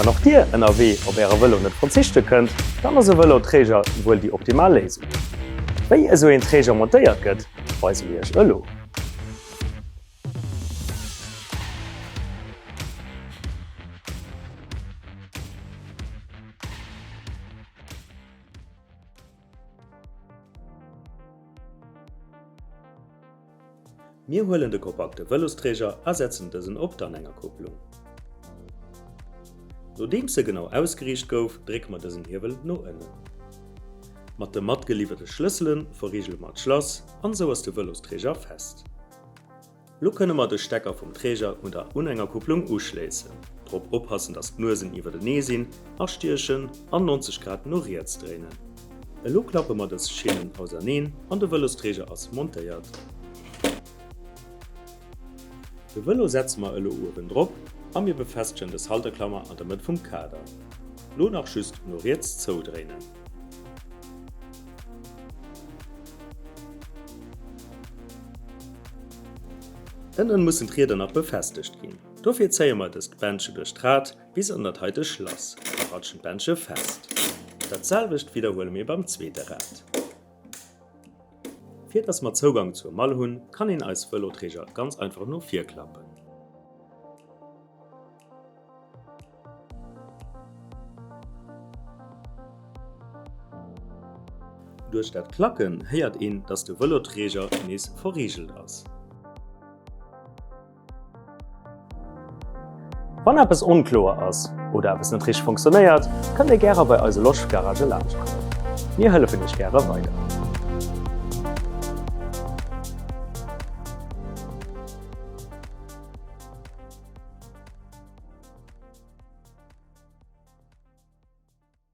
Wann och Dir ënnerwee op Äre Vëlo net verzichte kënnt, dann ass e Vëloträger wuel déi optimal Léisung. Wéi esou een Träger montéiert gëtt, weise mir Iech elo. Mir huelen de kompakte Vëlosträger a setzen dësen op d'Anhängerkupplung. Nodeems se genau ausgeriicht gouf, drécke mer dësen Hiewel no ënnen. Mat de matgeliwwerte Schlëssele verriegele mer d'Schlass an esou ass de Vëlosträger fest. Lo kënne mer de Stecker vum Träger un der Unhängerkupplung uschléissen. Drop oppassen dass d'Nuesen iwwertenee sinn, astiechen an 90 Grad no riets dréinen. Elo klappe mer dës Schinnen auserneen an de Vëlosträger ass montéiert. De Vëlo setze mer elo uewen drop a mir befestegen dës Halterklammer an der Mëtt vum Kader. Lo nach just no riets zoudréinen. Ënnen mussen d'Rieder nach befestegt ginn. Dofir zéie mer dëst Bändche duerch d'Rad bis an dat heite Schlass a ratschen d'Bändche fest. Dat selwecht widderhuele mir beim zweete Rad. Fir dass mer Zougang zur Mall hunn, kann een eis Vëloträger ganz einfach no vir klappen. Duerch dat Klacken héiert een, dass de Vëloträger nees verriegelt ass. Wann eppes onkloer ass oder eppes net richteg funktionéiert, kënnt Dir gäre bei eise Losch Garage laanscht kommen. Mir hëllefen Iech gäre weider.